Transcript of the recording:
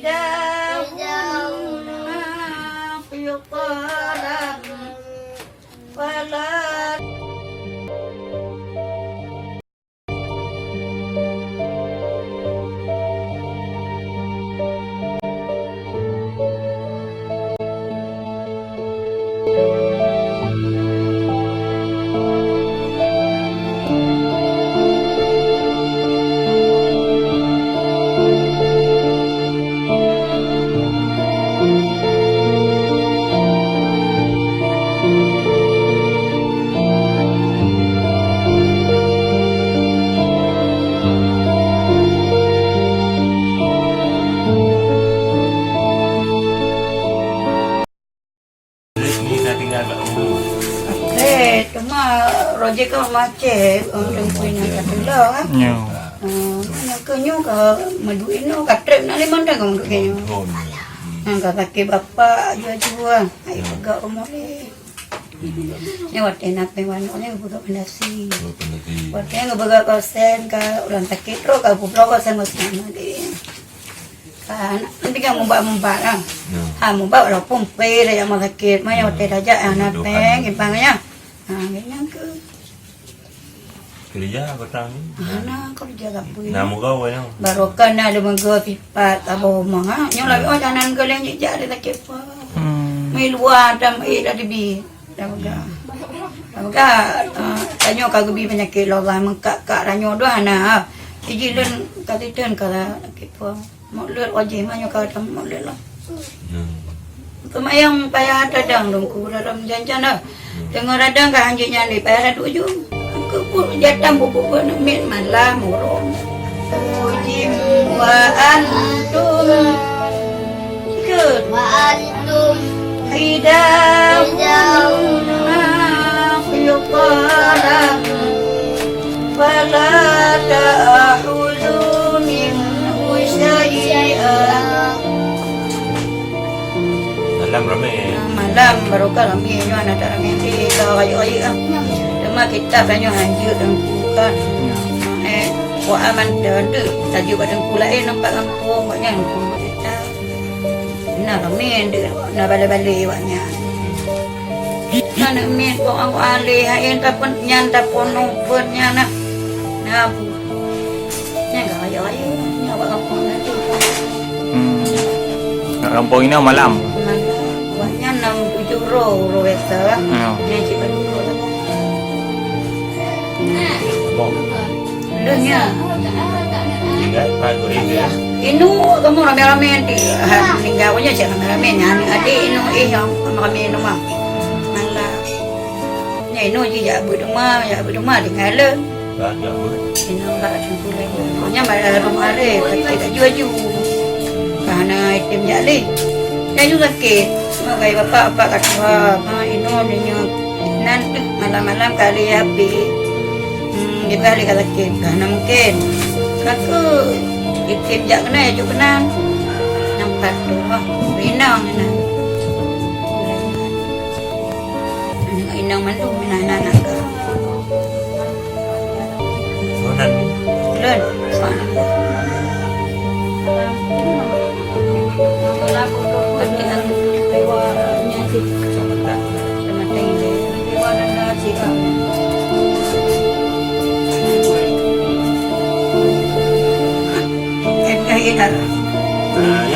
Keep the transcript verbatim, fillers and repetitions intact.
Idza hum fi ghaflatin. Fala Eh, teuma roh jih ka macet, ureueng pih nyang ka teulo, ah. Nyo. Ah, nyang keu nyoe ka meuduek inoe, ka trép na limong thon ka meuduek keu nyoe. Nyang ka sakét bapak jua-jua, ai peugah rumoh lé. Nyoe watèe na péng manok nyoe geupeugah pondasi. Watèe geupeugah kosen ka ureueng sakét trok ka peubloe kosen-kosen deh. Kan, nanti kan mubat-mubat lah. Ya. Ha, mubat walaupun pih dah jak rumah sakit, mah watèe dah jak, ah, na péng, simpang nya. Ha, nyan ke. Keureuja petang ni. Ah, na keureuja sapeue. Na meugawa ya. Barokah na leumeugö sipat saboh mah, ha. Nyoe lagèe oh, janan geuh lé nyang jak ada sakit apa. Hmm. Meuiluwa dan meuiek dah dibi. Dah peugah. Dah peugah, ah, tanyoe ka geubi peunyakét lôn, meukak-kak tanyoe dua hana. Iji lôn ka siteun ka sakét apa. Meu'leuet wajéh mah nyoe ka that meu'leuet lom. Seumayang payah tadang Teungku dalam janjan dah. Teungoh radang ka hanjeuet nyan lé payah taduek ju. Keupeue jatang bubuet aneuk miet malam uroe. Uji wa antum ikut. Wa antum idza hum fi ghaflatin. Fala ta'khudhu minhu syai'a. Malam ramé. Ah, malam barokah ramé, nyoe hana that ramé, eh, ka rayeuk-rayeuk ah. Teuma kitab tanyoe hanjeuet Teungku kan. Eh, Quran mantong deuh, tajak bak Teungku laén nampak gampông, bak nyan Teungku kitab. Na ramé deuh, na balé-balé bak nyan. Aneuk miet kok awak alèh, hai tapeuet nyan, tapeunoh peuet nyan nah. Nah, bu. Nyan ka rayeuk-rayeuk, nyan awak gampông laju. Hmm. Kat gampông inoe malam? Malam. Awak nyan nam tujoh droe, droe biasa. Ya. Nyan cit baru droe lagi. Bom. Lôn nyan. Tinggai, Pak Gurih, ya. Inoe kamoe ramé-ramé nanti. Ha, tinggai awaknyan cit ramé-ramé nyan. Aneuk adék inoe, eh, nyang ramé-ramé inoe mah. Malah. Nyan inoe jih jak beuet teuma, jak beuet teuma tinggai lé. Ka, jak beuet. Inoe bak Teungku lé. Nyan bak rumoh aré, sakét laju-laju. Ka hana item jak lé. Laju sakét. Mak gai bapak, bapak ka tuha. Ma inoe donya nan teuh malam-malam ka lé H P. Hmm, di balik ka sakét. Ka hana mungkin. Ka keu item jak keunan, jak keunan. Nyan pat tu, ah. Rinang nyan. Inong mandum meunan aneuk ka. Oh, nan. Lôn. Kecamatan. Kecamatan ini. Eh, eh, eh, dah. Ah,